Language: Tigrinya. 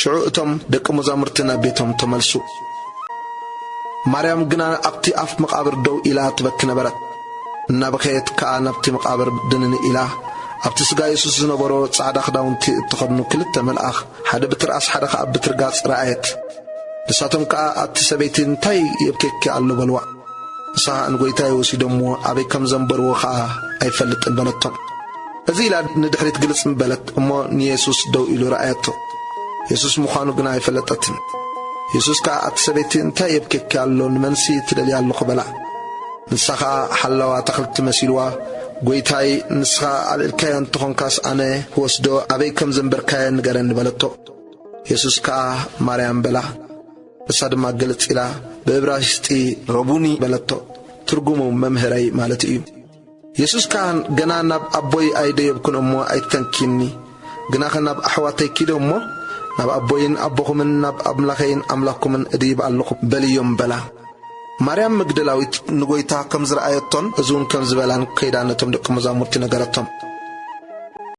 ሽዑ እቶም ደቂ መዛሙርቲ ናብ ቤቶም ተመልሱ። ማርያም ግና ኣብቲ ኣፍ መቓብር ደው ኢላ ትበኪ ነበረት። እናበኸየት ከኣ ናብቲ መቓብር ድንን ኢላ፣ ኣብቲ ስጋ የሱስ ዝነበሮ ጻዕዳ ክዳውንቲ እተኸድኑ ክልተ መልኣኽ፣ ሓደ ብትርኣስ ሓደ ኸኣ ብትርጋጽ ረኣየት። ንሳቶም ከኣ፣ "ኣቲ ሰበይቲ፣ እንታይ የብኬኪ ኣሎ?" በልዋ። ንሳ ንጎይታይ ወሲዶምዎ፣ ኣበይ ከም ዘንበርዎ ኸኣ ኣይፈልጥን በለቶም። እዚ ኢላ ንድሕሪት ግልጽ በለት እሞ ንየሱስ ደው ኢሉ ረኣየቶ። የሱስ ምዃኑ ግና ኣይፈለጠትን። የሱስ ከኣ፣ "ኣቲ ሰበይቲ፣ እንታይ የብኬኪ ኣሎ? ንመንሲ ትደልያ ኣለኹ?" በላ። ንሳ ኸኣ ሓላዋ ኣታኽልቲ መሲልዋ፣ "ጎይታይ፣ ንስኻ ኣልዒልካዮ እንተኾንካስ ኣነ ክወስዶ ኣበይ ከም ዘንበርካዮ ንገረኒ" በለቶ። የሱስ ከኣ፣ "ማርያም" በላ። ንሳ ድማ ግልጽ ኢላ ብእብራይስጢ "ረቡኒ" በለቶ። ትርጉሙ "መምህረይ" ማለት እዩ። የሱስ ከኣ፣ "ገና ናብ ኣቦይ ኣይደየብኩን እሞ ኣይትተንኪኒ፣ ግናኸ ናብ ኣሕዋተይ ኪደ እሞ፣ ናብ ኣቦይን ኣቦኹምን ናብ ኣምላኸይን ኣምላኽኩምን እድይብ ኣለኹ" በልዮም በላ። ማርያም መግደላዊት ንጎይታ ከም ዝረኣየቶን እዚ እውን ከም ዝበላን ከይዳ ነቶም ደቂ መዛሙርቲ ነገረቶም።